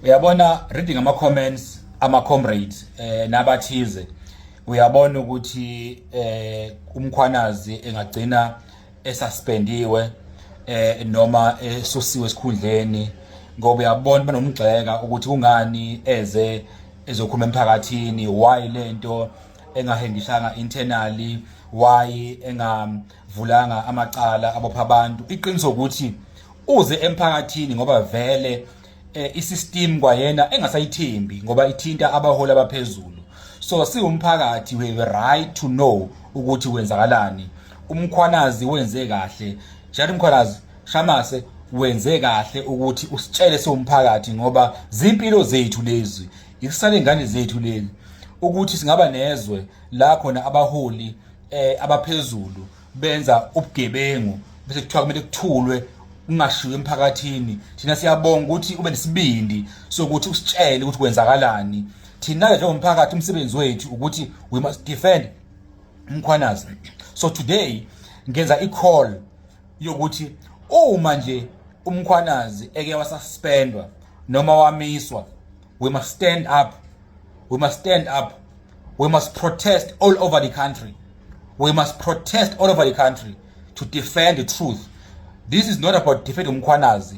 Uyabona, reading ama comments ama comrades nabathize, uyabona ukuthi uMkhwanazi engagcina esuspendiwe noma esusiwe esikhundleni, ngoba uyabona banomgxeka ukuthi kungani eze ezokhuluma emphakathini, why lento engahendishanga internally, why engavulanga amacala abopha abantu. Iqiniso ukuthi uze emphakathini ngoba vele isystem kwayena engasayithembi, ngoba ithinta abaholi abaphezulu. So siwumphakathi, we have a right to know ukuthi kwenzakalani. UMkhwanazi wenze kahle, Jerry Mkhwanazi Shamase wenze kahle ukuthi usitshele siwumphakathi, ngoba zimpilo zethu lezi, ikusale ingane zethu leli, ukuthi singaba nezwe la khona abaholi abaphezulu benza ubugebengu bese kuthiwa kumele kuthulwe, kungashiwo emphakathini. Thina siyabonga ukuthi ube nesibindi sokuthi usitshele ukuthi kwenzakalani. Thina-ke njengomphakathi, umsebenzi wethu ukuthi we must defend uMkhwanazi. So today ngenza i-call yokuthi uma nje uMkhwanazi eke wasuspendwa noma wamiswa, we must stand up, we must stand up, we must protest all over the country, we must protest all over the country to defend the truth. This is not about defending uMkhwanazi,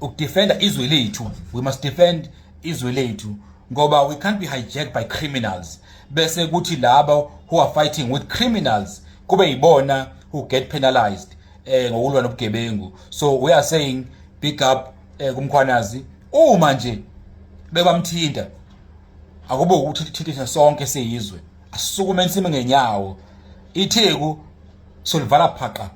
ukudefenda izwe lethu. We must defend izwe lethu ngoba we can't be hijacked by criminals, bese kuthi labo who are fighting with criminals kube yibona who get penalized ngokulwa nobugebengu. So we are saying big up kuMkhwanazi. Uma nje bebamthinta, akube ukuthi thintisa sonke siyizwe, asisukume sime ngenyawo, iTheku solivala phaqa.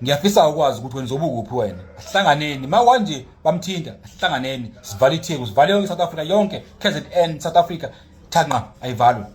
Ngiyafisa ukwazi ukuthi wena uzobukuphi wena. Asihlanganeni manje, bamthinta, asihlanganeni sivale iTheku, sivale yonke South Africa yonke, KZN, South Africa, thanqa ayivalwe.